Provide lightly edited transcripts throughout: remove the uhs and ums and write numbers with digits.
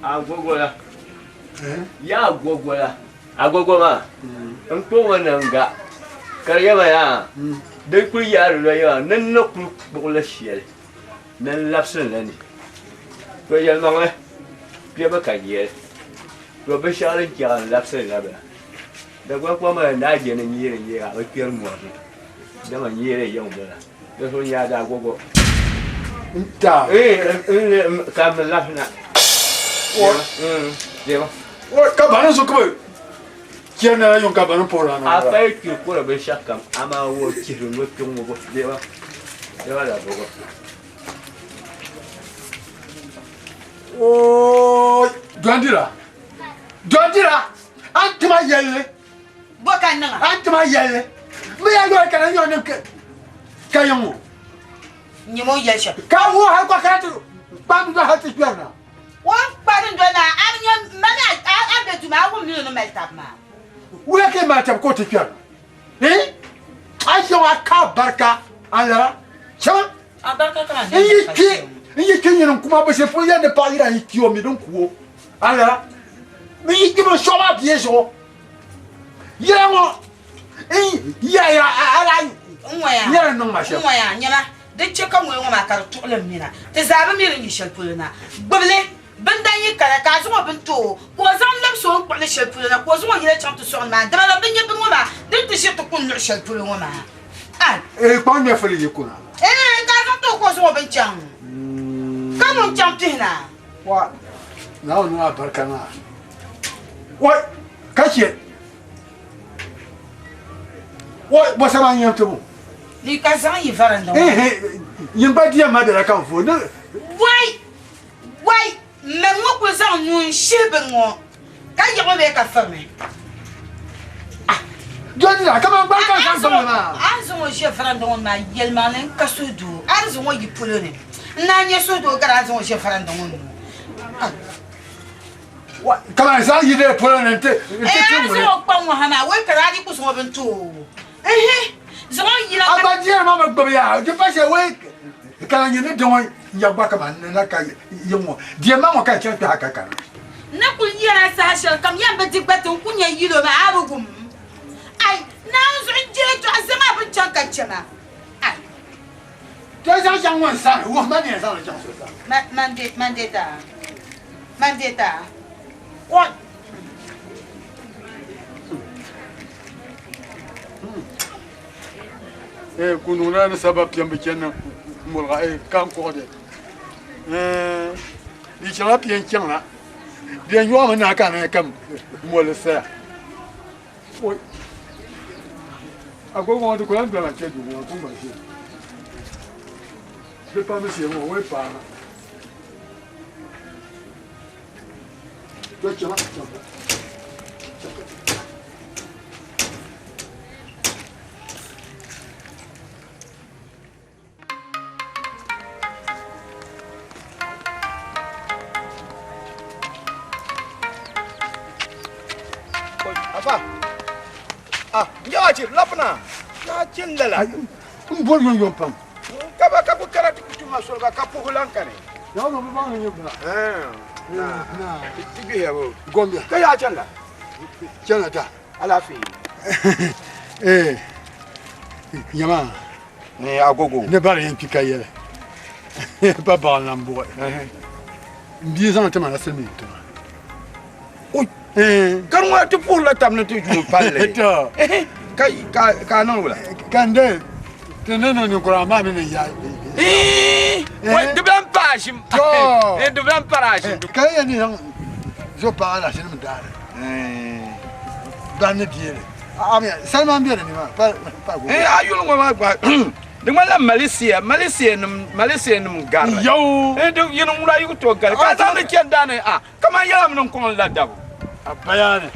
Agogo la. Ya agogo la. Agogo maa n kpuɣi ŋɔ na n ga ka di yɛma yaa di kuli yaari la yaa ni n ni kuli kpuɣili shɛli ni n labisi li ni. To yɛlimaŋli kpɛbu ka yɛli to binshɛɣu din chɛ ka n labisi li na bala. Dagbaŋ kpamba ni daa je ni nyeeri n-yeegi a bi kpɛri mɔri ni dama nyeeri yiŋ bala. Di zuɣu n-nyɛ a daa gogo. N-ta. Ka m lahi na. Ka bani zuɣu ka bɛ chɛri na yuŋ ka bani puhiri a na. A pa yi kpiri kɔri binshɛɣu kam amaa o chihiri ŋɔ kpiŋ ŋɔ bɔ. Dema la gogo. Ooi dɔndira dɔndira a ni tima yɛlli. Bɔ ka n niŋ a? A ni tima yɛlli. M ya yɔli ka na yɔli niŋ ka yiŋ ŋɔ. Nyam o ni yɛli shɛm. Ka wuhi hal gba kana ti kpandi doli hal ti kpɛri na. O ni kpari n-doli maa, a bi nya m ma mi a be duu maa, a wum ni ni mali tab maa. Wula ka yi mali tab ka o ti kpɛri na? Hii? A yiŋ a ka barika a lara chama. A barika ka N yi kpi, n yi kpi nyini n-kuma bi shiri pun yɛli ni paɣa yira yi kpi o mi din ku o. A lara. N yi kpi binshɛɣu maa bia zuɣu. Yɛla ŋɔ n yɛra yɛra a lahi nyɛla niŋ ma shɛm. N ŋɔya nyɛma di chɛ ka ŋɔya ŋɔ maa ka di tuɣili m mina. Ti zaa bi mi di ni yi shɛli polo na. Gbubi li, bindan yi kana ka a zaŋ o bini ti o, ka o zaŋ labisi o ni kpuɣi li shɛli polo na, ka o zaŋ o yila chaŋ ti sɔɣi nimaani. Dama ban bi nya bini ŋɔ maa, di ni ti ʒiri ti kuni luɣ shɛli polo ŋɔ maa. Ai! Ee, kpaŋ nya fili yi kuna. Ee, ka a zaŋ ti o ka o zaŋ o bini chaŋ, ka ŋun chaŋ pihina. Wa, Naawuni niŋ a barika maa. Wai, ka chɛ. Wai, bɔ sama n-yɛn ti bo? Ni ka zaŋ yi varanda ŋɔ. Ehe, nyin gba diɛm ma dala ka n vo ni. Wai, wai, m ma ŋɔ kuli zaŋ nuu n-shihi bini ŋɔ ka yiɣimi bee ka firimi. Ah, doli la, kaman gba ka n zaŋ bini maa. A ni zaŋ o ʒe varanda ŋɔ ni maa, yɛlimaŋli n ka suhudoo. A ni zaŋ o yi polo ni, n naan nya suhudoo gari a ni zaŋ o ʒe varanda ŋɔ ni ŋɔ. Ah. Kaman zaŋ yi dee polo ni nti ti Eh, a ni ŋuni. zaŋ o kpa ŋɔ ha maa, wai ka daa di ku zaŋ o bini ti o. Ehe, zaŋ o yina A ka. gba diɛri maa bi gbubi ya, di pa shɛli wai ka lan nyɛ ni di ŋɔ nya gba kaman ni na ka yi ŋɔ diɛm maa ŋɔ ka n chaŋ kpe ha ka kana. N ni kul yɛl a saha shɛlikam, yɛm bi di gba ti n ku nya yilo maa, a bi wum. Ai, Naawuni zuɣu n je yɛtɔɣa, zaŋ a bini chaŋ ka chɛ ma. Ai. Ti zaŋ chaŋ ŋun sani, wuhi ma ni yɛn zaŋ li chaŋ so sani. Man man de taa, man de taa. What? Eh, kununa ni saba piɛm bi chani moliga eh, ka n kɔɣi di. Eh, di chaŋla piɛ n chaŋla. Di yɛn nyɔɣimi na ka ni ka moli saya. Oi. Agogo ŋɔ di ku lahi doli a kpɛ duu ŋɔ kum gba ʒiya. Di pambu shee ŋɔ wei paana. To chama chama. Afa, ah, n yaɣa chi labina yaa chin lala. N boli yom yom pam. Ka ba ka ku kara ti ku tuma soli ka ka puhi lan kani. Yaɣa bi baŋ ni nyɛ bina. Na, ti gbihiya bo. Gombiya. Ka yaa chan la? Chana da. Alaafee. Eh, nyama. Ni agogo. Ni bari yɛn kpi ka yɛli pa baɣa lan buɣi. N bia zaŋ ti ma na silimiin tiŋa. Oi, ka di ŋɔ ti puhirila tab ni ti yuun palli. To. Ka ka ka a niŋ wula? Ka n de ti ni niŋ ninkura amaa mi ni ya. Wai di bi lan paai ʒim. To. Di bi lan pari a ʒim. Ka yɛn ni zaŋ zo paɣa la ʒini mi daari. Ban ni deeli. Salima n bɛ di ni maa pa pa go. A yuli ŋɔ maa gba di ŋmanila Malaysia Malaysia nim Malaysia nim gari. Yaw. Di yini ŋuna yi ku tooi gali ka zaŋdi chani daani a kaman yɛla mini n kɔŋ la dabu. A bayani.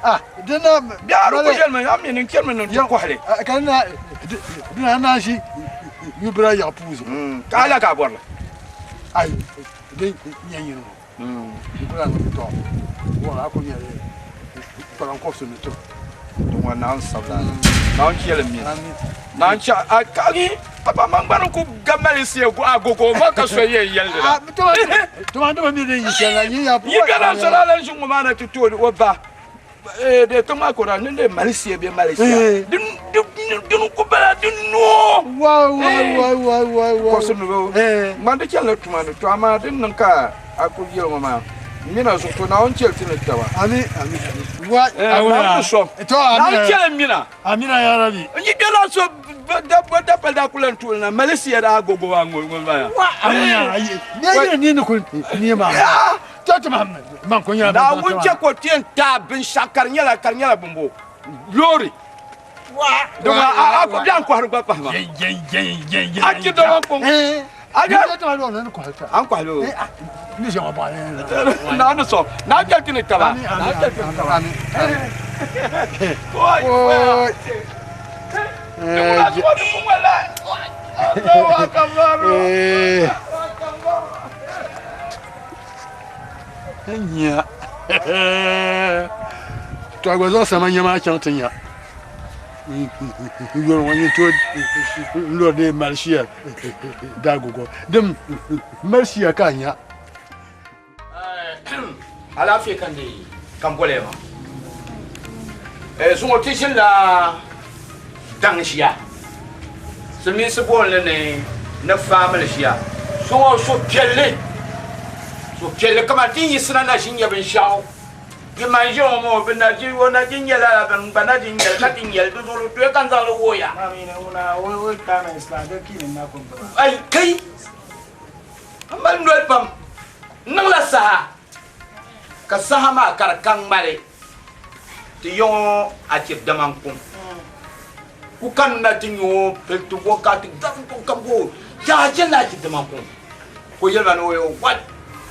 Ah di na. Bɛ a di ku yɛlimi a mi ni n chani mi ni n ti kɔhili. Ka di na di na naan ʒi nyubira yaɣa puu zuɣu. Ka a la ka a bɔrili. Ayi di nyɛ nyini ŋɔ. N ku lahi niŋ tɔ wɔɣila a ku nyɛli kpalaŋ kɔbisi ni tim. Din ŋɔ Naawuni sabila Naawuni chɛli mi Naawuni chɛ a kaɣi. Papa man gba ni ku ga Malaysia agogo ma ka so yɛn yɛli la. Tuma dama mi din yi shɛli la yi ya. Yi bɛla sɔrɔ ala ʒi ŋɔ maa na ti tooi o ba de tiŋ maa ka o daa ni lee Malaysia bee Malaysia din din ku bala din noo. Wai wai wai wai wai wai. Kɔbisi ni o ŋmani di chɛnila tuma ni to amaa din niŋ ka a ku yɛli ŋɔ maa n mina zuɣu to Naawuni chɛli ti ni taba. Ami ami ami. Wai. Naawuni sɔŋ. Naawuni chɛli n mina. Amina ya Rabbi. N yi kpɛla so dapali daa kula n-tuuli na Malaysia daa gogo maa ŋɔ maa. Wa amina ayi. Ne yi ni ni ku ni ma. To ti ma man ko nyɛla. Naawuni chɛ ka o ti yɛn taai binshɛɣu ka di nyɛla ka di nyɛla bimbo loori. Wa. Dama a ku biɛŋ kɔhiri gba pahi ma. A chi dama kuŋ. A ga ti ma lo ni kɔhiri ta. An kɔhiri o. Ni ʒe ŋɔ bɔɣili. Naawuni sɔŋ. Naawuni chɛ ti ni taba. Naawuni chɛ ti ni taba. Nya. To a gba zaŋ sama nya maa chaŋ ti nya. Yɔri ŋɔ nyin tooi lɔri di mali shia daagogo. Din mali shia ka a nya. Alaafee ka n deei ka n boli ya maa. Zuŋɔ ti ʒinila daŋ ʒiya. Silimiinsi booni li ni ni faamili ʒiya. Zuŋɔ suhupiɛlli, suhupiɛlli kamani ti ni yiɣisina na ʒi n-nya binshɛɣu. Yi ma n-ʒi ŋɔ maa, bɛ na ʒi, o na ʒi n-nyɛ lala bini, n gba na ʒi n-nyɛ li, ka ti nyɛ li, di zuɣu di tooi ka n zaŋ li wuhi ya. Ai kai! M mali noli pam, n niŋla saha, ka saha maa ka di ka ŋmali ti ya ŋɔ a chɛ dama n kum. Ku kanna ti nya o pili ti bo ka ti garim o ka bo yaa chɛ ni a chɛ dama n kum. Ka o yɛli ma ni o yɛn what?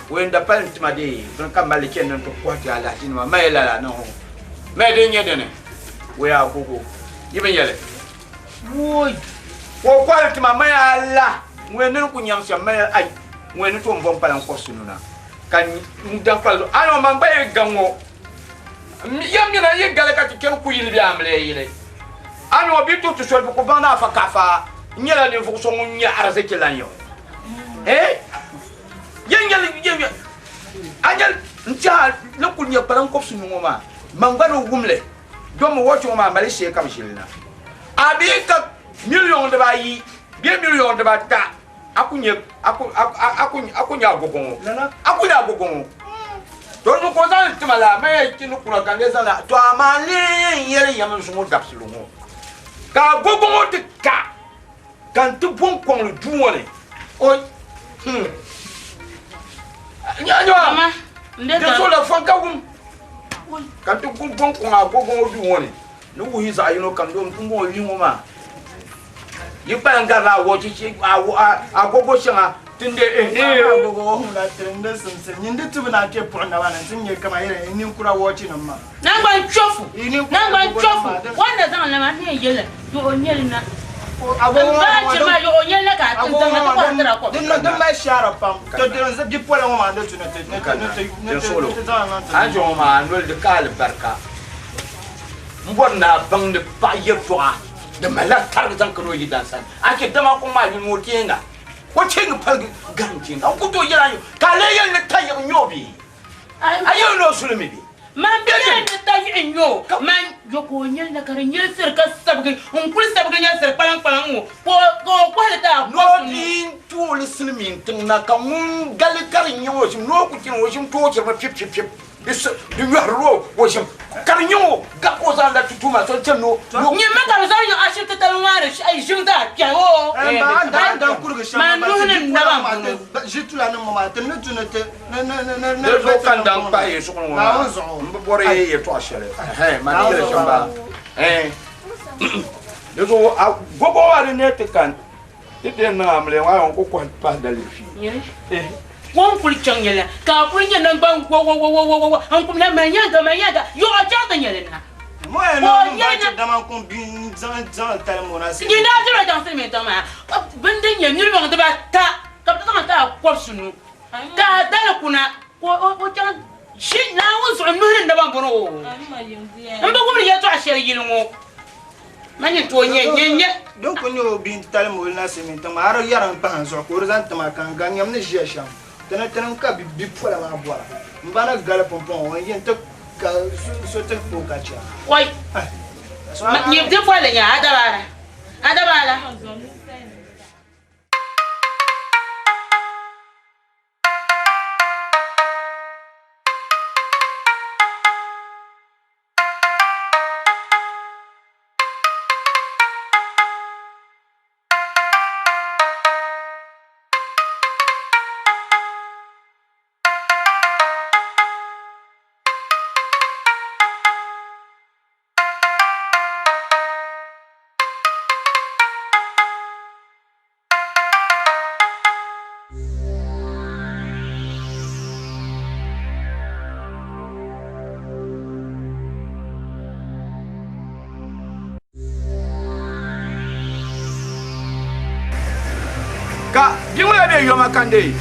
O yɛn da pali n tima dee bini ka mali li chani ni n ti kɔhi ti alahichi nima maya lala ni ho maya din nyɛ dini o yaa gogo yi bi nya li. Woi! Ka o kɔhiri ti ma maya a la ŋun yɛn ni ku nyaŋ shɛm maya ai ŋun yɛn ni tooi m-bom kpalaŋ kɔbisi nuna ka n daŋ kpali zuɣu. A ni man gba yi gaŋ ŋɔ yɛm mina yi gali ka ti kpɛri kuyili bee amiliya yili. A ni o bi tuhi ti soli bɛ ku baŋ ni afa ka afa nyɛla ninvuɣ so ŋun nyɛ ariziki lan ya o. Eh? Yɛn nyɛli yɛn a nyɛli n tɛha ni kuli nyɛ kpalaŋ kɔbisi nu ŋɔ maa man gba ni wum li. Domi wɔchi ŋɔ maa mali shee ka bɛ ʒili na. A bi ka miliyɔŋ dibaayi bee miliyɔŋ dibaata a ku nya a ku a ku a ku nya agogo ŋɔ. A ku nya agogo ŋɔ. To di zuɣu ka o zaŋ li ti ma laa, ma yɛn ti ni kura ka n lee zaŋ li to amaa n lee yɛn yɛli ya mi zuŋɔ dabisili ŋɔ ka agogo ŋɔ ti ka ka n ti bo n kɔŋ li duu ŋɔ ni. Oi! Hmm. Nya nya! Mama, n be Di zuɣu la fɔŋ ka wum. Ka n ti bo n kɔŋ agogo ŋɔ duu ŋɔ ni ni wuhi zaɣ yino kam doo n pumpɔŋɔ yuhi ŋɔ maa yi kpalim garila agogo shɛŋa ti ni Agogo ŋɔ huna tiri n di simsi nyin di tibi na kpe puɣi naba ni nti nyɛ kaman yɛli ninkura wɔchinima maa. Nangban chofu, nangban chofu, o ni na zaŋ li maa n yɛn yɛli yo o nyɛli na. N baa chiri maa yo o nyɛli na ka a ti zaŋ na ti kɔhi tira kom. Din mali shaara pam to din bipola ŋɔ maa n di tu ni ti zaŋ li niŋ ti. A ni ŋɔ maa a noli di ka alibarika. M bɔri ni a baŋ ni paɣa yɛltɔɣa di malila tarigi zaŋ kana o yidan sani. A chɛ dama kum maa yuli ŋɔ o teenga. O teengi paligi garim teenga. N ku tooi yɛli a ni ka a lee yɛli ni tayiɣi n-nyɛ o bee? A yɛli ni o suli mi bee? Man bi yɛli ni tayiɣi n-nyɛ o. Man yo ka o nyɛli na ka di nyɛlisiri ka sabigi n-kuli sabigi nyɛlisiri kpalaŋkpalaŋ ŋɔ ka o kɔhi li ti a Ni o bia n-tooi li silimiin tiŋ na ka ŋun gali ka di nyaŋ o ʒim ni o ku chani o ʒim tooi chirimi pipipipip. Di yɔhirila o ʒim ka di nyaŋ o ga ka o zaŋ la tutu maa so n-chani ni o. Nyini ma ka bɛ zaŋ nyaɣ ashibiti titali ŋmaari ʒim zaa kpɛhi o. Man nuhi ni n naba m-bɔŋɔ. Di zuɣu ka n daa kpahi yi zuɣu ni ŋɔ maa, m bi bɔri yi yɛtɔɣ shɛli. Man ni yɛli shɛm baa. Di zuɣu a gogo maa di neei ti kani. Ti ti yɛn niŋ amiliya ŋɔ a yɛn ku kɔhi pahi daliri shee. Kom kuli chaŋ nyɛla ka a kuli nyɛ nangban wawawawawa n kum na mali nyaaŋa mali nyaaŋa yɔɣɔ chaŋ ti nyɛli na. Ka o yɛli na Nyin daa zɔrila chaŋ silimiin tiŋ maa bini din nyɛ niriba dibaata ka bɛ ti zaŋ ti a kɔbisinu ka a dali kuna ka o chaŋ ʒi Naawuni zuɣu nuhi ni naba m-bɔŋɔ oo m bi wumdi yɛltɔɣa shɛli yili ŋɔ. Man yɛn tooi nyɛ nyɛ nyɛ. Din kuli nyɛ o bia n-tali ma o na silimiin tiŋ maa, a di yɛri m-pahi n zuɣu ka o di zaŋ ti ma ka n ga nyam ni ʒiya shɛm. Ti ni tini ka bipola maa bɔra. M ba ni gali pumpɔŋɔ o n-yɛn ti ka so ti kpa o ka chɛ a. Oi! Nyɛ bipolli nyɛ a dabaala. A dabaala. Ka bia ŋɔ ya be yoma kande.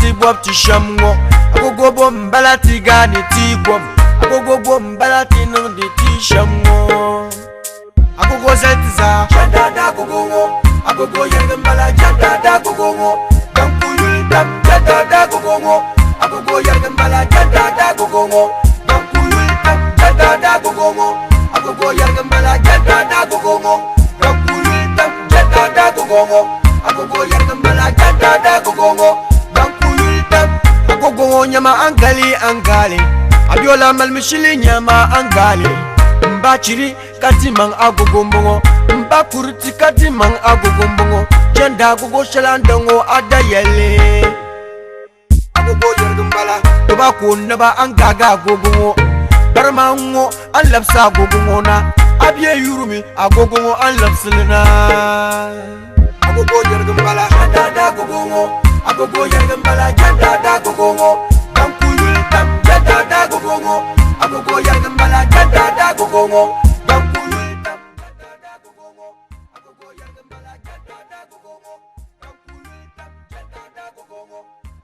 Ti bɔb ti shɛm ŋɔ agogo bo n bala ti gaani ti gom agogo bo n bala ti niŋdi ti shɛm ŋɔ agogo zali ti zaa jadada agogo ŋɔ agogo yɛligi n bala jadada agogo ŋɔ ganku yuli tam jadada agogo ŋɔ agogo yɛligi n bala jadada agogo ŋɔ ganku yuli tam jadada agogo ŋɔ agogo yɛligi n bala jadada agogo ŋɔ ganku yuli tam jadada agogo ŋɔ agogo yɛligi n bala jadada agogo ŋɔ agogo ŋɔ nyɛma an gali an gali abiola malimi shili nyɛma an gali n ba chiri ka di maŋ agogo n bɔŋɔ n ba kuriti ka di maŋ agogo n bɔŋɔ jɛnda agogo shɛli an da ŋɔ a da yɛli agogo yɛrigi n bala toba ko naba an gaaga agogo ŋɔ barima ŋɔ an labisi agogo ŋɔ na a bie yurimi agogo ŋɔ an labisili na agogo yɛrigi n bala jɛndada agogo ŋɔ agogo yɛrigi n bala jɛndada agogo ŋɔ ganku yuli tam jɛndada agogo ŋɔ agogo yɛrigi n bala jɛndada agogo ŋɔ ganku yuli tam jɛndada agogo ŋɔ agogo yɛrigi n bala jɛndada agogo ŋɔ ganku yuli tam jɛndada agogo ŋɔ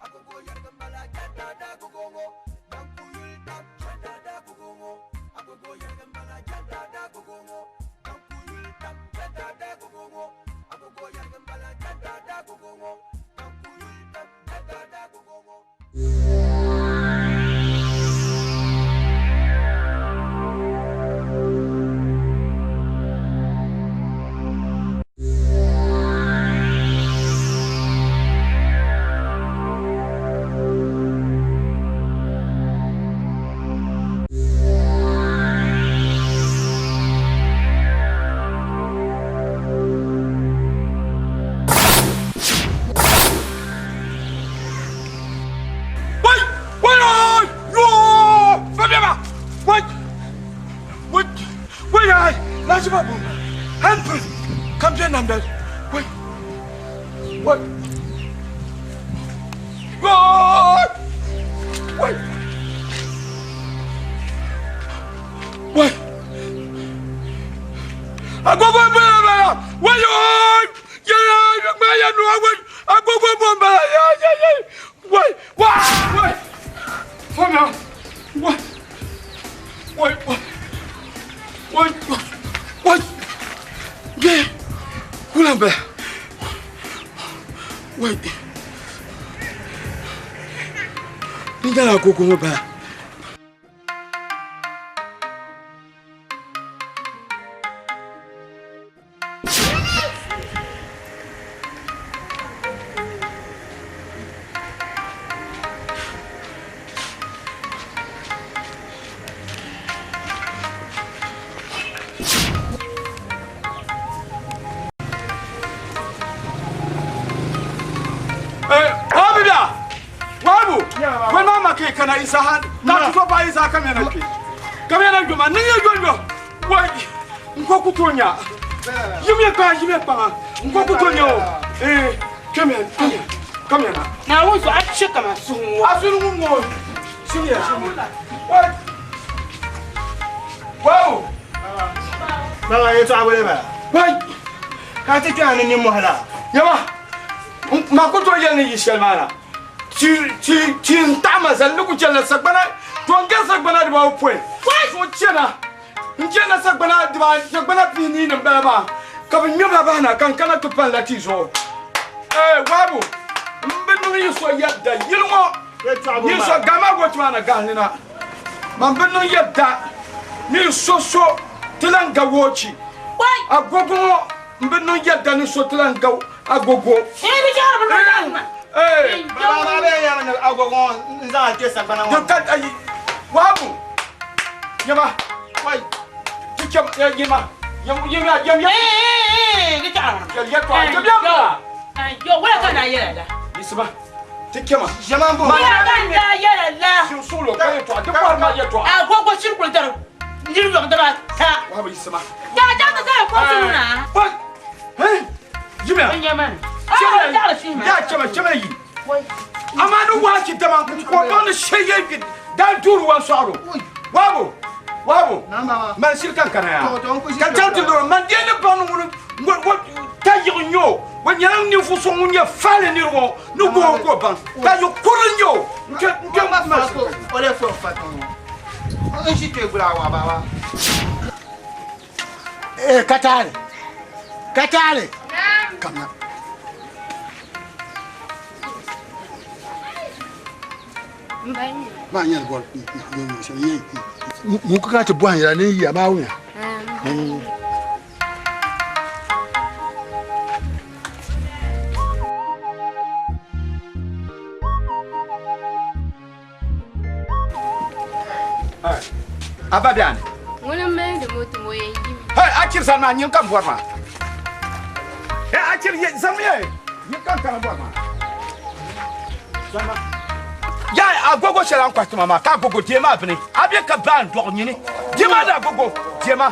agogo yɛrigi n bala jɛndada agogo ŋɔ ganku yuli tam jɛndada agogo ŋɔ agogo yɛrigi n bala jɛndada agogo ŋɔ ganku yuli tam jɛndada agogo ŋɔ agogo yɛrigi n bala jɛndada agogo ŋɔ ganku yuli tam jɛndada agogo ŋɔ. God! Wai! Wai! Agogo bala bala! Wai! Ya ya ya ya no wai! Agogo bon bala ya ya ya! Wai! Wai! Wai! Fama! Wai! Wai! Wai! Wai! Ye! Kula bala! Wai! Ni nyɛla agogo ŋɔ bala. Wabu, wani ma ma kai kana isa han, na tuzo ba isa kam yana ke. Kam yana juma, ni ye jonjo. Wai, nko kutonya. Yimi pa, yimi pa. Nko kutonya o. Eh, kam yana, kam yana. Na wuzu a ce kama sun wa. Asuru ngun Shirya, shirya. Wai. Wabu. Baba yɛltɔɣa bole bala. Wai. Ka ti kpɛha ni nimmohi la. Yaba, ma ku tooi yɛli ni yi shɛli maa na. Ti ti ti n taɣi ma zali ni ku chɛli na sagbana to n gari sagbana dibaawopɔin. So chɛna n chɛna sagbana diba sagbana pihinii ni bala maa ka bi ŋmɛba bahi na ka n kana ti pali la tia zuɣu. Ee waabu n bi niŋ yi so yɛda yili ŋɔ yi so gama gochi maa na gahili na man bi niŋ yɛda ni yi so so ti lan ga woochi agogo ŋɔ n bi niŋ yɛda ni so ti lan ga agogo. Ee Baba bɛ yɛri ni agogo ŋɔ n zaŋ a kpe sagbana ŋɔ. Ka ayi waabu yɛma wai ti chɛ yɛma yɛm yɛm yɛm yɛm yɛtɔɣa yɛm Yo, wala ka na yɛlɛ la. yisima ti chɛma Ʒɛman bo. Wala ka na yɛlɛ la. suɣulo ka yɛtɔɣa ti bɔri ma yɛtɔɣa Agogo shiri kuli dari niri yɔŋ daba ta. waabu yisima Ja ja ta ta ko sunu na. wai hey yimya N yɛma. Ah, ja la shi ma. ya chɛma chɛma yi amma ni waachi dama ko baŋ ni shɛ yɛ daa duuri wan sɔɣaro waabu waabu Naan baba. man shiri kan kana ya To, to, n ku ka chaŋ ti lɔri man deei ni baŋ ni ŋuni ta yiɣi n nyɛ o o nyɛla ninvuɣ so ŋun nyɛ faali niri ŋɔ ni gooi ka o baŋ ka yi kurili n nyɛ o n kpe n kpe Ma man fa ko o le fo fa to ŋɔ. N ʒi kpe gula wa baba. Eh, Katale. Katale. Come here. Ma nyɛ bɔl ŋun ka ti bɔhim yɛla ni yiya maa wuya. Aba biɛni. Ŋuni m mali di moto ŋɔ yɛn yimi. Hey, a chiri zani maa nyin ka n bɔri maa. Hey, a chiri ye zani ye nyin ka n kana bɔri maa. Zani Ya agogo shɛli a ni kɔhi ti ma maa ka agogo deei maa bini a bɛ ka baa n dɔɣi nyini deei maa ni agogo deei maa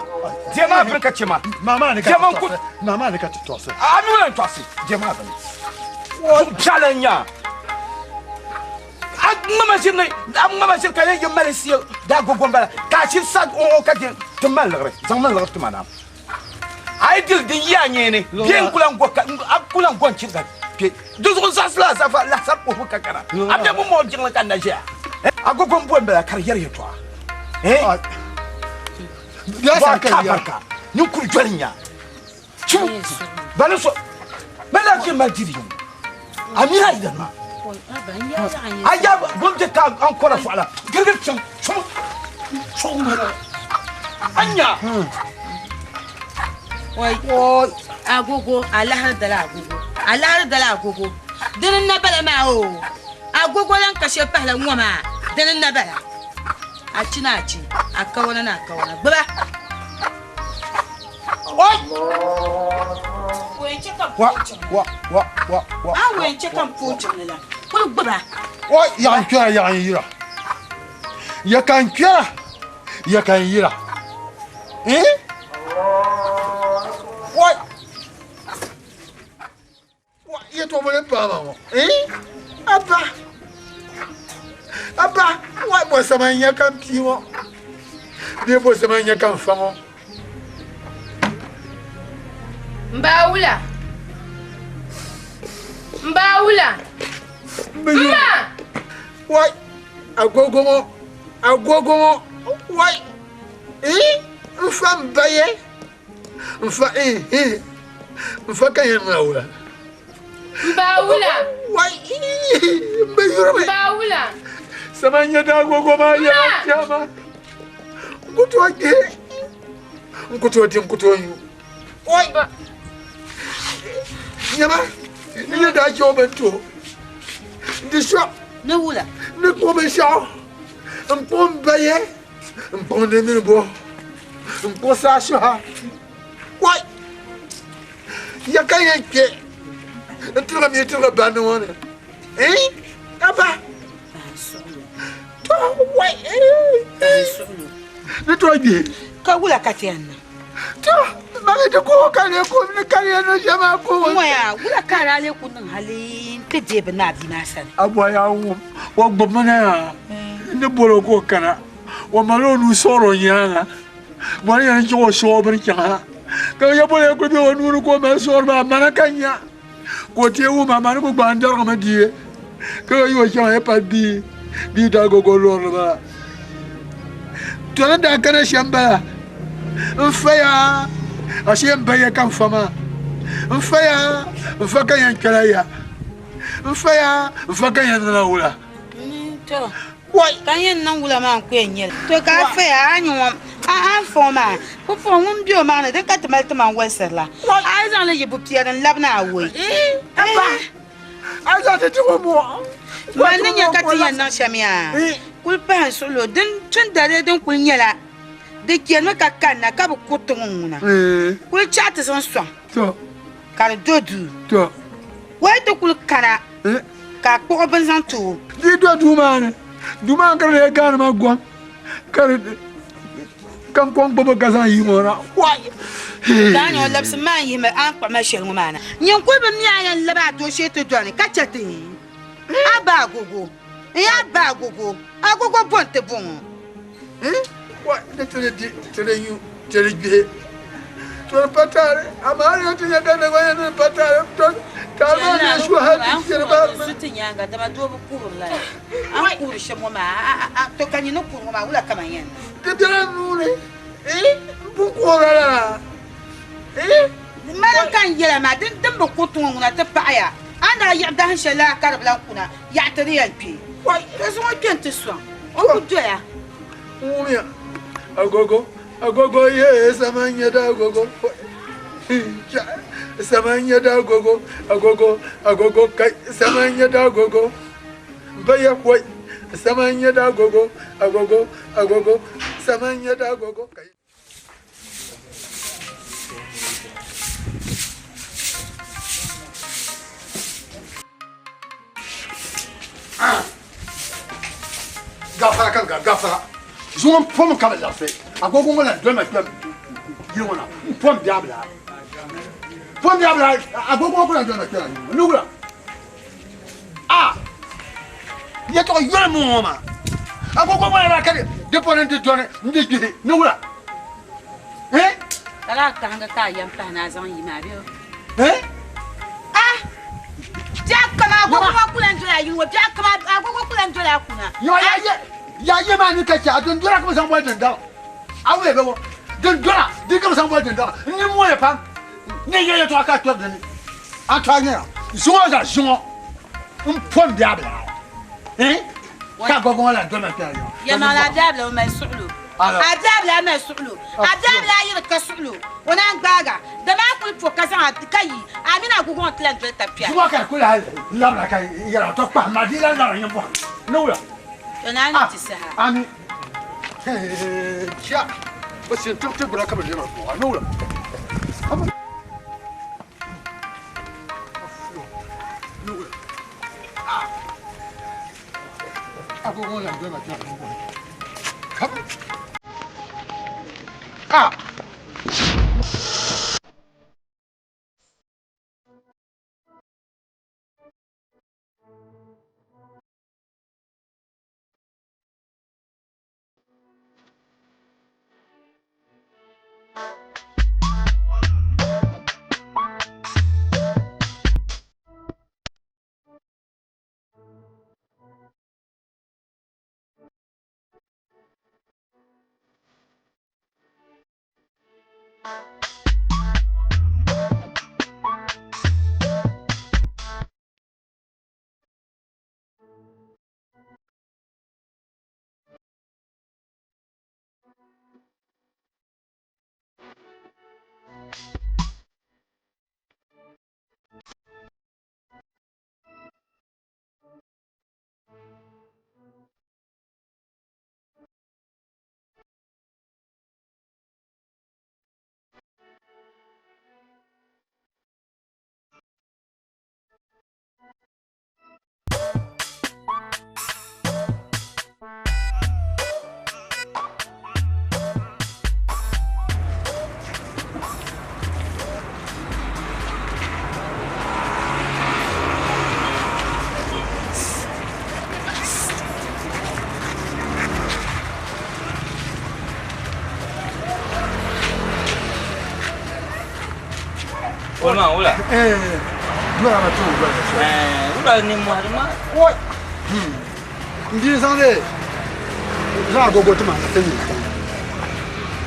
deei maa bini ka chɛ ma. Maa ni ka Deei maa n ku maa ni ka ti tɔɣisi. a mi ŋuna n tɔɣisi deei maa bini. Piɛla n nya. A ŋmama ʒiri ni a ŋmama ʒiri ka yɛn yɛ mali siya daa agogo n bala ka a shiri sa o ka de ti mali liɣiri zaŋ mali liɣiri ti ma na. A yi dili din yi a nyeeni bee n kula n go ka a kula n go n chiriga kpe di zuɣu zaɣasila azafa lahisari puhibu ka kana a bɛ bi mɔɔ jiŋli ka n na ʒɛya agogo n bo n bala ka di yɛri yɛltɔɣa Ya san ka ka yiya. barika ninkuri joli n nya chu bani so bɛ lahi kpe mali diri yiŋ a mi a yidana maa a ya bom je ka an kɔra fɔɣila girigiri chaŋ chum chum anya Wai. Agogo, alahari dala agogo. Alahari dala agogo. Dini n na bala maa o. Agogo lan ka shɛli pahila ŋɔ maa. Dini n na bala. A chi na a chi. A kawana na a kawana. Gbuba. Oi! Wɛn chɛ ka n Wa pooi jiŋli. wa wa wa wa. A wɛn chɛ ka n pooi jiŋli la. Kuli gbuba. Wa yaɣa n kpɛra yaɣa n yira. Ya ka n kpɛra ya ka n yira. Eh? Wa wa yɛtɔɣa bole n paai ma ŋɔ. Eh? Abba. Bɔ sama n-nyɛ ka m pii ŋɔ bee bɔ sama n-nyɛ ka m fa ŋɔ? M ba wula? M ba wula? M ma! Wai! Agogo ŋɔ! Agogo ŋɔ! Wai! Ii! N fa m ba ye! N fa ii ii! N fa ka yɛn niŋ wula? M ba wula? Wai! Ii! M bi yurimi! M ba wula? Sama n-nyɛ di agogo maa yɛla kpɛma. N ku tooi gbihi, n ku tooi di, n ku tooi nyu. Wai! Nyama, n ni daa chɛ o bini ti o, di shɔ. Ni wula? Ni kpuɣi binshɛɣu, n kpuɣi m ba ye. N kpuɣi ni mini bo, n kpuɣi saa shɛha. Wai! Ya ka yɛn kpe n tiligi mi tiligi bandi ŋɔ ni? Ɛɛn! Ka ba? To, wai! Ni tooi gbihi. Ka wula ka ti yɛn niŋ? To, ma mi ti kuhi ka lee kuhi ni ka yɛn niŋ shɛm maa kuhi. N-ŋɔya, wula ka a daa lee ku niŋ hali nti deei bɛ ni a bia maa sani? A bɔhi a wum, o gbubimi na yaa, n ni bol o ka o kana, o mali o nuu sɔɣir o nyaaŋa, bɔri yɛn chaŋ o sɔɣ o bini chaŋ ha, ka ya boli ya kuli be o nuu ni ka o mali sɔɣiri maa, mana ka n nya ka o teei wum amaa ni ku gbaai n darigimi di ka yi o chaŋ ya pali bia bia daagogo lɔrili bala. To ni daa kana shɛm bala, n faya ashee m ba ya ka n fa maa, n faya n fa ka yɛn kpɛla ya, n faya n fa ka yɛn niŋla wula. To, ka n yɛn niŋ wula maa n-ku yɛn nyɛli. To ka a faya a ni ŋɔ, a a fa o maa, pumpɔŋɔ ŋun be o maŋ ni, di ka ti mali timaŋ wolisiri la. A yi zaŋ li yi bupia din labina a woi. A yi zaŋ ti ti ŋɔ mɔɣu. Man ni nya ka ti yɛn niŋ shɛm yaa, kuli pahi n suɣilo din tun daliri din kuli nyɛla di chɛrimi ka kanna ka bi kuriti ŋun ŋuna. Kuli chaɣ ti zaŋ sɔŋ ka di do duu. O yi ti kuli kana ka a kpuɣi bini zaŋ ti o. Di do duu maa ni, duu maa ni ka di lee gaani ma gom ka di ka n kɔŋ gbubi ka zaŋ yi ŋɔ na. Wai! Daa nyɛ o labisi maa n-yihimi a ni kpuɣi ma shɛli ŋɔ maa na. Nyin kuli bi mi a yɛn labi a dooshee ti dɔni ka chɛ ti a ba agogo. N yaa ba agogo, agogo bo n-ti bɔŋɔ? Wai! Ni ti di di, ti di nyu, ti di gbihi, to di pa taali, amaa a ni yɛn ti nya ka di gba nyɛ ni di pa taali, to taali maa ni yɛn shu hal ti chɛ di bahi Zu ti nyaaŋa, dama doo bi kuhiri lala. A ni kuhiri shɛm ŋɔ maa, a to ka nyin ni kuhiri ŋɔ maa, wula ka man yɛn niŋ? Di bela n nuu ni, m pun kuhirila lala. Mani ka n yɛla maa, din bi kuriti ŋɔ ŋuna ti paɣiya. A ni daa yiɣi dahin shɛli lala ka di bi lan kuna, yaɣi ti di yɛn kpe. Ka zuŋɔ kpe nti sɔŋ, o ku doya. Wumya, agogo, agogo ye sama n-nyɛ da agogo, sama n-nyɛ da agogo, agogo, agogo kai, sama n-nyɛ da agogo, baya wai, sama n-nyɛ da agogo, agogo, agogo, sama n-nyɛ da agogo kai. Gafara kan ga gafara zuŋɔ n pom ka bi labisi agogo ŋɔ lan doli ma kpɛm yili ŋɔ na n pom biabila pom biabila agogo ŋɔ ku lan doli ma kpɛm yili ŋɔ ni wula a yɛtɔɣa yoli mu ŋɔ maa agogo ŋɔ la ka di pɔni n ti dɔni n di gbihi ni wula eh Ka laa kahinga ka a yɛn pahi ni a zaŋ yi maa bee? Eh? Ah! Biɛɣu kam agogo ŋɔ ku lan doli a yili ŋɔ, biɛɣu kam agogo ku lan doli a kuna. Yɔ ya ye ya ye maa ni ka chɛ a dindɔla ka bɛ zaŋ boli dindɔŋ. A wuhi bɛ ŋɔ dindɔla di ka bɛ zaŋ boli dindɔŋ. N ni moya pam ni yɛ yɛtɔɣa ka a kpɛri di ni. A tɔha nyɛla zuŋɔ zaa zuŋɔ m pom biabila. Eh? Ka agogo ŋɔ lan doli ma kpɛra yɔ. Yɛlimaŋli a biabila o mali suɣulo. A biabila mali suɣulo. A biabila yi di ka suɣulo o naan gbaaga. Dama a kuli po ka zaŋ a ka yi a mini agogo ŋɔ ti lan doli tab kpɛra. Zuŋɔ ka di kuli lahi labina ka yɛra tɔ kpahim ma di lan labina nyini bɔhim ni wula. To naan ni ti saha. Ami. Chia. Bɛ sin tiŋ ti gbuna ka bɛ lema buɣa ni wula. Ah! Wula wula. Eh, dɔla ma tuun dɔla so. Eh, wula ni mɔhiri ma. Oi. N bia zaŋ li zaŋ agogo ti ma na ti nyɛ.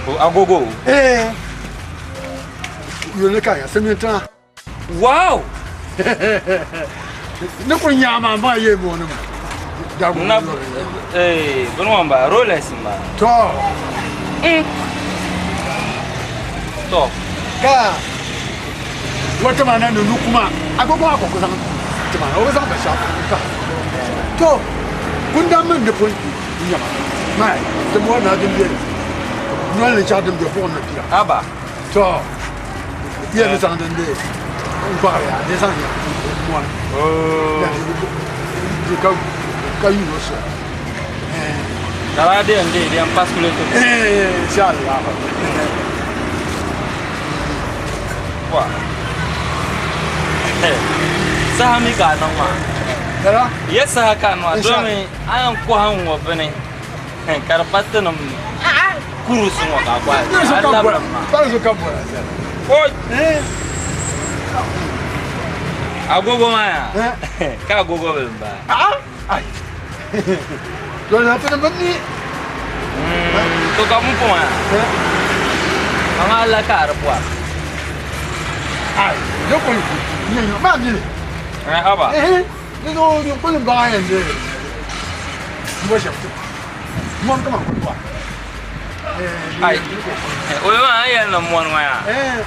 O agogo? Eh. Yuli ka ya silimiin tiŋa. Wow! Ni kuli nyaɣi maa maa yee mooni ma. Dagogo Na yuli. eh, bini ŋɔ m-bala Rolex m-bala. To. To. Ka o tima na ni nu kuma agogo maa ka o ku zaŋ tima na o bi zaŋ binshɛɣu pahi. To kundam mini di pun nyɛma maa ti mɔri na din be noli ni chaɣ din be buɣim ni pia. Haba. To yɛ ni zaŋ din be n gbaɣiri ya di zaŋ ya mɔri di ka yuun o soli. Dala di yɛn deei di yɛn pasikuleeti. Inshallah. Wa. Saha mi ka a niŋ maa. Dala? Yɛ saha ka a niŋ maa domi a yɛn kɔhi n ŋɔ bini ka di pa tinim kurusi ŋɔ ka a kɔhi a labiri maa. Pali zuɣu ka bɔra zali. Oi! Agogo maa yaa? Ka agogo bili m-bala. Ai. Dole na tini bin ni. To ka mun pɔŋɔ ya. Amaa la ka a di bɔri. Ai, di kuli nyɛ nyɛ maa mi. Eh, haba. Eh, di zo di kuli baŋ yɛn di. Mbɔ shɛm ti. Mɔni kama kuli bɔri. Ai. O maa an yɛli ni mɔni ŋɔ ya. Eh.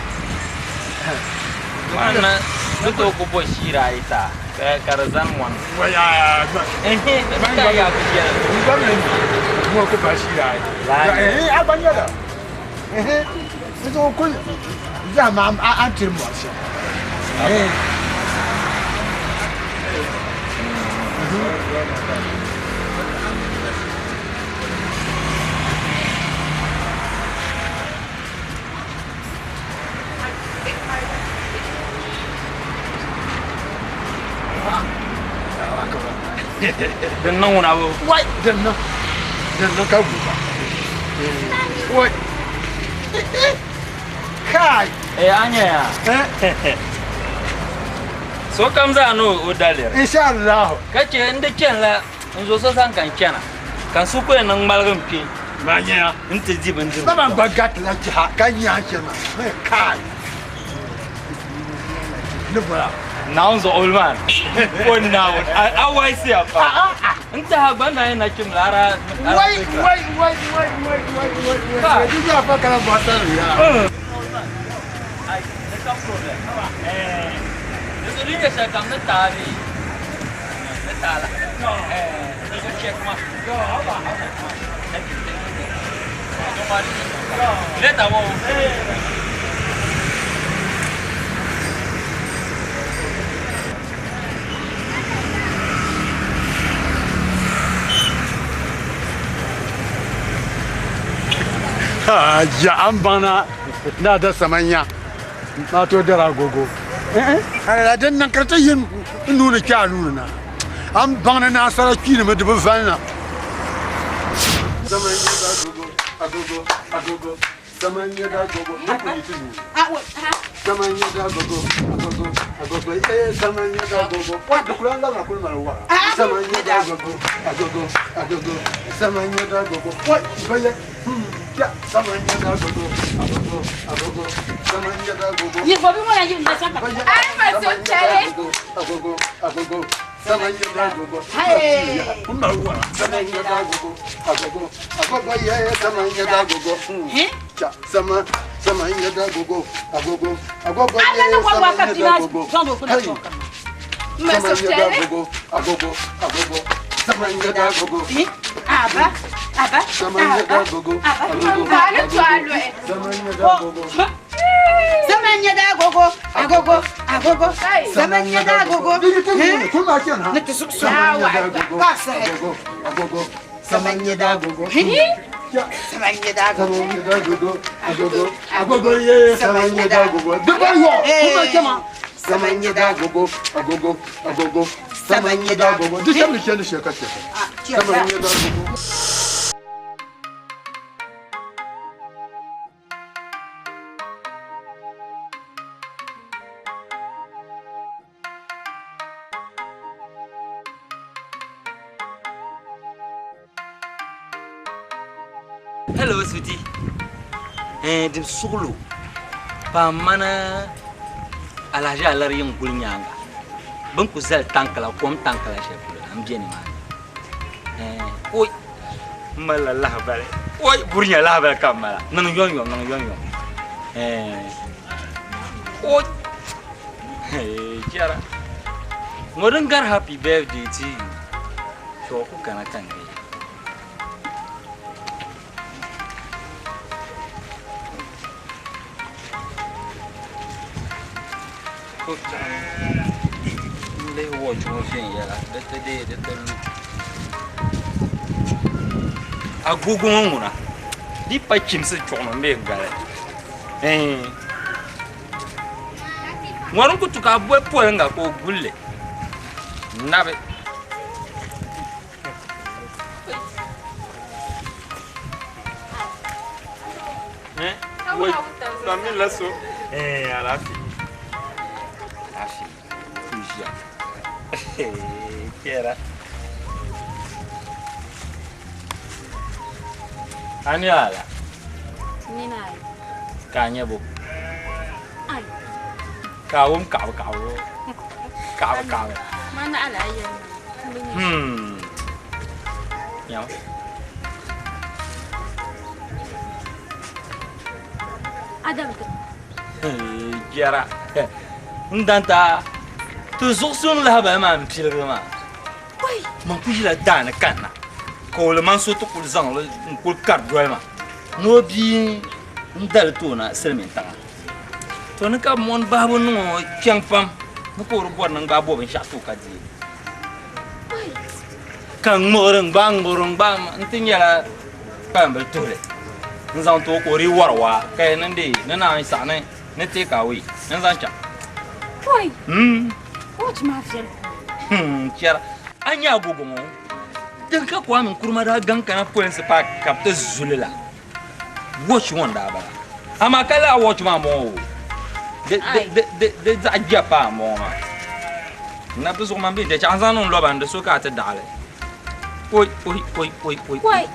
Maa na ni tooi ku bɔ shiira ayi taa. Ka di zani mɔni. Din niŋ ŋuna bo? Wai, din niŋ. Din niŋ ka guuka. Wai. Kai. Eh, a nya ya. Sokam zaa ni o daliri. Insha Allah. Ka che n di chanila n zo so sani ka n chana ka n suhu ku yɛn niŋ ŋmaligi n kpe. Ma nya. N ti di bindirigu. Baba gba gatila jaha ka nya chana. Kai. Ni bɔra. Naawuni zuɣu uli maa o Naawuni a waisiya pa n tiɛha gba na yi nachim la ara Wai wai wai wai wai wai wai wai. Di ya fa kala ba sa ya. Ai, no problem. Eh, di nyɛ shɛli kam ni taali ni taala. Eh, di so check ma. Thank you, thank you. Don't worry. Later, wo. Ja an bana na da samanya na to dara agogo. Eh, din nan karta yin nuna kya nuna na. An bana na sara kini ma dubu valna. Samanya da agogo, agogo, agogo. Samanya da agogo. Samanya da agogo, agogo, agogo. Eh, samanya da agogo. Wa dukula la na kulma wa. Samanya da agogo, agogo, agogo. Samanya da agogo. Wa baye. Ya, samanya da agogo, agogo, agogo. Samanya da agogo. Yi gobe ŋɔ na yi na saka. Ai ma so chale. Agogo, agogo. Samanya da agogo. Hey. Samanya da agogo, agogo, agogo. Yeah, samanya da agogo. Eh? Cha, sama, samanya da agogo, agogo, agogo. Ala na Yeah, kwa samanya waka da tina agogo. zan do kuna Hey. choka. Ma so Samanya da chale. agogo, agogo, agogo. Samanya da agogo. Eh? Aba, aba, Samanya da aba, agogo, aba. agogo. Ba ni to alo e. Samanya da agogo. Zaman ya da agogo, agogo, agogo. Zaman ya da agogo. Digi tun ma kenan. Na ta su su. Samanya da agogo, Ba sa agogo, agogo. Samanya da agogo. Ya. Samanya da agogo. Samanya da agogo, agogo, agogo ye, samanya da agogo. Duk ba yo, kuma kema. Samanya da agogo, agogo, agogo. Samanya da agogo. Duk shan shan shi kace. Samanya da agogo. Hello, sweetie. Eh, dim suɣulo. Pa mana Alhaji Alari yiŋ guli nyaaŋa. Bɛ ni ku zali tankila, kom tankila shɛli polo la, m be nimaani. Eh, oi, m malila lahabali. Oi, burinya lahabali ka m mala. Niŋ yomyom, niŋ yomyom. Eh, oi, eh, jɛra. Ŋɔ din gari happy birthday to you. Chuɣu ku kana ka n deei. N lihi watch ŋɔ viɛnyɛla di ti deei di ti lu agogo ŋɔ ŋuna di pa chimsi chuɣu ni n bee n gali ŋɔ din ku tu ka a boli polinga ka o gulli nabi Ani ala. Ka a nyɛ bo. Ka a wum kaɣibu kaɣibu. Kaɣibu kaɣibu. Hmm. Nyama. Adam. Jɛra. N danta ti zuɣusuŋ lahabali maa n piligi maa. Man ku ʒila daani kanna ka o liman so ti kuli zaŋ li n kuli kari doli ma ni o bia n dali toona silimiin tiŋa. To ni ka mɔni bahibu niŋ o kpɛŋ pam ni ka o di bɔri ni n gbaai bo binshɛɣu ti o ka deei. Ka n ŋmuɣiri n gbaai ŋmuɣiri n gbaai n ti nyɛla kpalimbili tuhili n zaŋ ti o ka o dii wari waa ka yɛn niŋ dee ni naan saɣi ni ni take away ni n zaŋ chaŋ. Pɔi! Watch maa viɛli pam. Chɛra a nya agogo ŋɔ din ka Kwame Nkrumah daa gaŋ kana polinsi paaki ka bɛ ti zuli la. Watch ŋɔ n-daa bala. Amaa ka lala watch maa m-bɔŋɔ o, di zaɣ jɛya paa m-bɔŋɔ maa. N na bi zuɣu man bee n-ti chaŋ n zaŋ niŋ lɔba ni di so ka a ti daɣi li. Oi, oi, oi, oi, oi, Kɔi,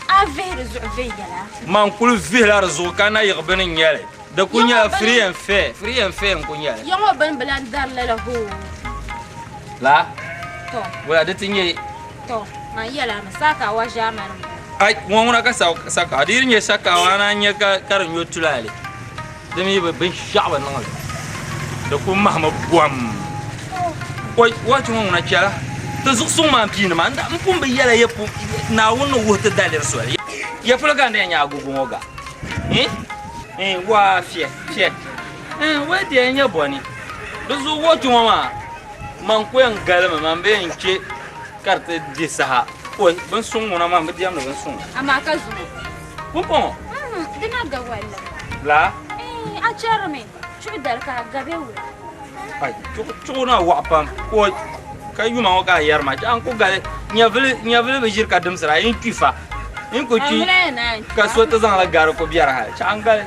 a vihi di zuɣu viɛnyɛla? Man kuli vihila di zuɣu ka na yiɣi bini n-nyɛ li. Di kuli nyɛla free and fair, free and fair n-kuli nyɛ li. Ya ŋɔ bini bi lan dari lala hoo. Laa? Tɔ. Wula di ti nyɛ Tɔ, man yɛl a mi, saakawa ʒaamani m-bɔŋɔ. Ai, ŋɔ ŋuna ka sakawa, di yi di nyɛ sakawa a naan nya ka di nyo tulaale, di mi bi binshɛɣu bi niŋ li, di ku mahimi bom. Oi, wachi ŋɔ ŋuna chɛla, ti zuɣusuŋ maa m-piini ma, m pun bi yɛla ya Naawuni ni wuhi ti daliri soli. Ya polo ka n di yɛn nya agogo ŋɔ ga? Ii, ii, waa fiɛ, fiɛ. Ii, wai di yɛn nyɛ bɔni. Di zuɣu wachi ŋɔ maa, Man ku yɛn galimi man bee n chɛ ka di ti di saha. Oi, bin suŋ ŋuna maa, m bi diɛmdi bin suŋ. Amaa ka zuŋɔ. Pumpɔŋɔ. Di na ga walla. Laa? Ɛɛn, a chɛrimi chuɣu dali ka a ga bee wula? Ai, chuɣu na waɣa pam. Oi, ka yuma ŋɔ ka a yɛri ma, chɛ a ni ku gali nyɛvili, nyɛvili bi ʒiri ka dimsira, yi ni kpi fa. Yi ni ku kpi ka so ti zaŋla gari ku biɛri hali. Chɛ a ni gali,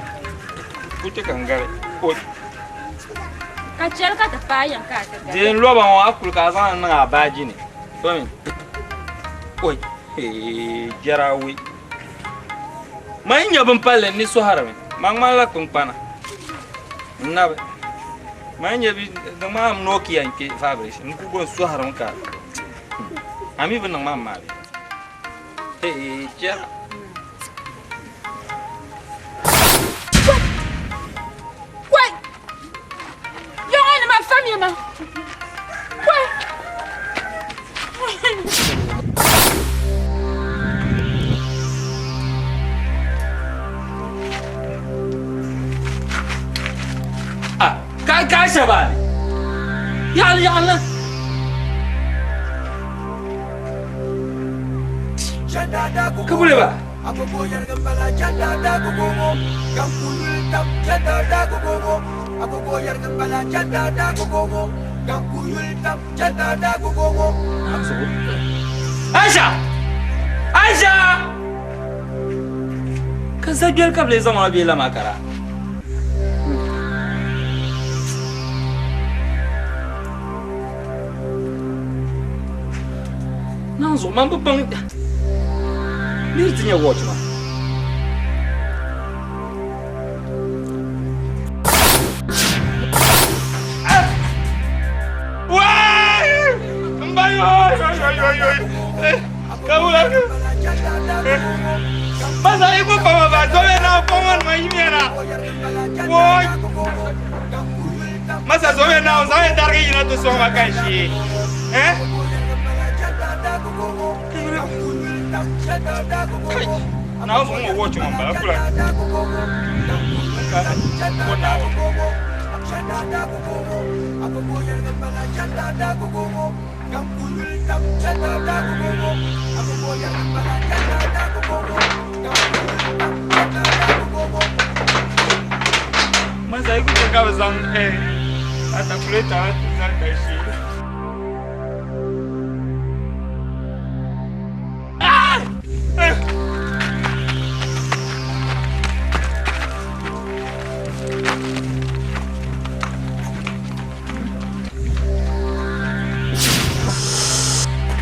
ku chɛ ka n gali. Oi. Ka chɛli ka ti paai yiŋ ka a ti gari. Di n loba ŋɔ a kuli ka a zaŋ li niŋ a baaji ni. Tomi. Oi, hee, jɛrawi. Man yi nya bin palli n ni sɔhirimi. Man ŋmanila kpiŋkpana. N nabi. Man yi nya bi niŋ maa Nokia n kpe vibration. N ku go n sɔhirimi ka a mi bi niŋ ma maa bee? Hee, jɛra. Wai! Yɔŋɔ nima famiya ma. Wai! Ah, ka ka shabani. Yaɣali yaɣali. Kabuli ba. Agogo yɛrigi m-bala chanda da agogo ŋɔ ka n ku yuli tam chanda da agogo ŋɔ agogo yɛrigi m-bala chanda da agogo ŋɔ ka n ku yuli tam chanda da agogo ŋɔ. Aisha! Aisha! Ka zagbɛli ka bɛ lee zaŋ ma bee lama kara? Naanzuɣu man bi baŋ niri ti nyɛ watch maa. Oi oi oi. Ka wula. Masa i ko fama ba zobe na fama ma yimiya na. Woi. Masa zobe na o zaŋ darigi yina ti sɔŋ ma ka n shee. Eh? Kai. Na o ŋɔ watch ŋɔ bala kula. Ka ko na. Masa i ku chɛ ka bɛ zaŋ atakuleta ti zali ka shee.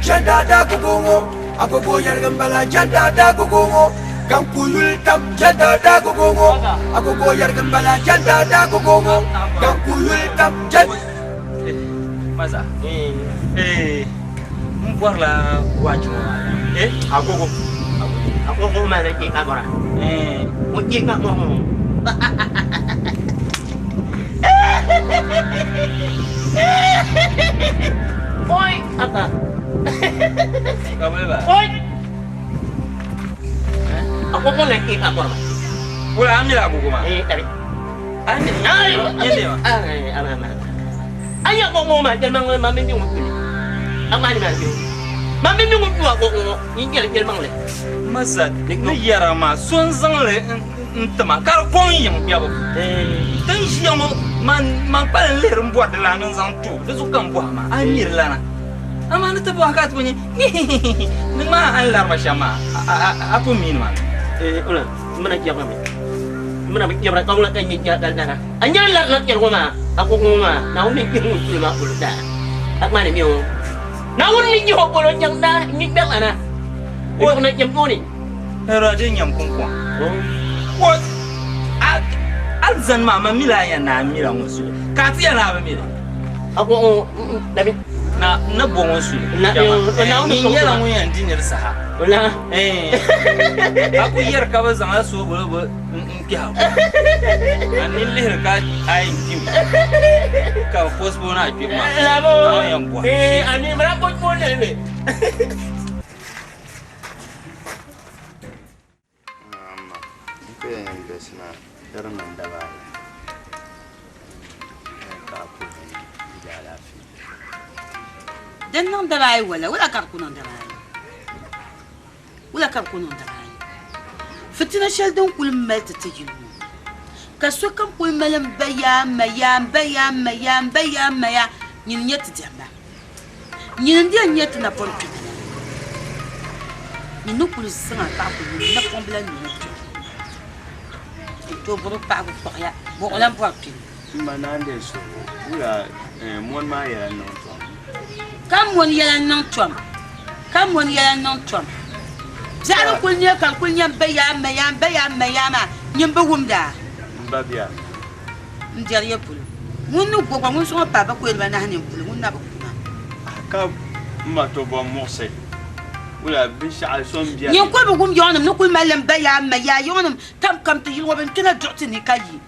Jɛndaadaagogo ŋɔ, agogo yɛligi m-bala jɛndaadaagogo ŋɔ, ka n ku yuli tam jɛndaadaagogo ŋɔ, agogo yɛligi m-bala jɛndaadaagogo ŋɔ, ka n ku yuli tam jɛn. Maza. Eh. N bɔrila watch ŋɔ maa. Eh, agogo. Agogo maa na kpe ka bɔra. Eh. O kpe ka bɔra. Oi, apa? Ka boleh ba? Oi. Agogo na kpe ka bɔra. Wala an mila agogo ma? Eh, tabi. An mi. Ai, Yende ma. Ai, ama ama. Ai agogo ma jel mang ma min mi ngui. Ama ni ma ni. Ma min mi ngui agogo ni jel jel mang le. Masa, ni yɛra maa so n zaŋli n tima ka di kɔŋ yiŋ kpɛbu. Tin ʒiya ŋɔ man man kpalim lihiri n bɔri di lana n zaŋ ti o di zuɣu ka n bɔhi maa a mi di lana amaa ni ti bɔhi ka a ti ku nyɛ ni maa a ni lari ma shɛm maa a pun mi ni maa. Una, mana jɛbra mi. Mana bi jɛbra ka ŋuna ka nyɛ ka lara. A nyɛ lari na kpɛri ŋɔ maa agogo ŋɔ maa Naawuni ni yihi ŋun kuli maa polo daa. A kpaani mi o. Naawuni ni yihi o polo nyaŋ daa n kpɛri la na. O na nyam tooni. Ɛrɔ di nyam kunkɔŋ. O alizani maa ma mila a yɛn na a mila ŋɔ suli ka a ti yɛn a bi mili. Agogo dabi. Na na bo ŋɔ suli. Na Naawuni N nyɛla ŋun yɛn di niri saha. Na. A ku yɛri ka bi zaŋla soobuli bi n kpɛhi a ni lihiri ka a yɛn kpimi ka bi postpone a kpibu maa. Labo. A yɛn bɔhi. Eh, a ni mara postpone ne. Amma n ku yɛn invest na di niŋ daba ayi ka a puhi di alaafee. Din niŋ daba ayi wala, wula ka di ku niŋ daba ayi? Wula ka di ku niŋ daba ayi? Fitina shɛli din kuli mali ti ti yili ŋɔ ka sokam kuli mali m ba yaa m ma yaa m ba yaa m ma yaa m ba yaa m ma yaa nyini n-nyɛ ti diɛmda. Nyini n-di yɛn nyɛ ti napɔŋ kpɛma la. Nyini ni kuli zaŋ a paɣa kuli nyini napɔŋ bila nyini kpɛma. N tooi bɔri paɣibu kpuɣiya, bɔ o lan bɔri kpɛma. M ma naan deei suhigu, wula mɔni maa yɛla niŋ tom? Ka mɔni yɛla niŋ tom, ka mɔni yɛla niŋ tom. Biɛɣu ni kuli nyɛ ka di kuli nyɛ m ba yaa m ma yaa m ba yaa m ma yaa maa, nyini bi wumda? M ba bia. N dɛri ya polo. Ŋun ni go gba ŋun sɔŋ o paai bakɔi dibanahi nini polo, ŋun na bi ku ma. Ka m ma to bom muɣisi wula binshɛɣu so m-beni. Nyin kuli bi wum yaŋnim ni kuli mali li m ba yaa m ma yaa yaŋnim tam kam ti yili ŋɔ bɛ ni kpɛna duɣu ti ni ka yi.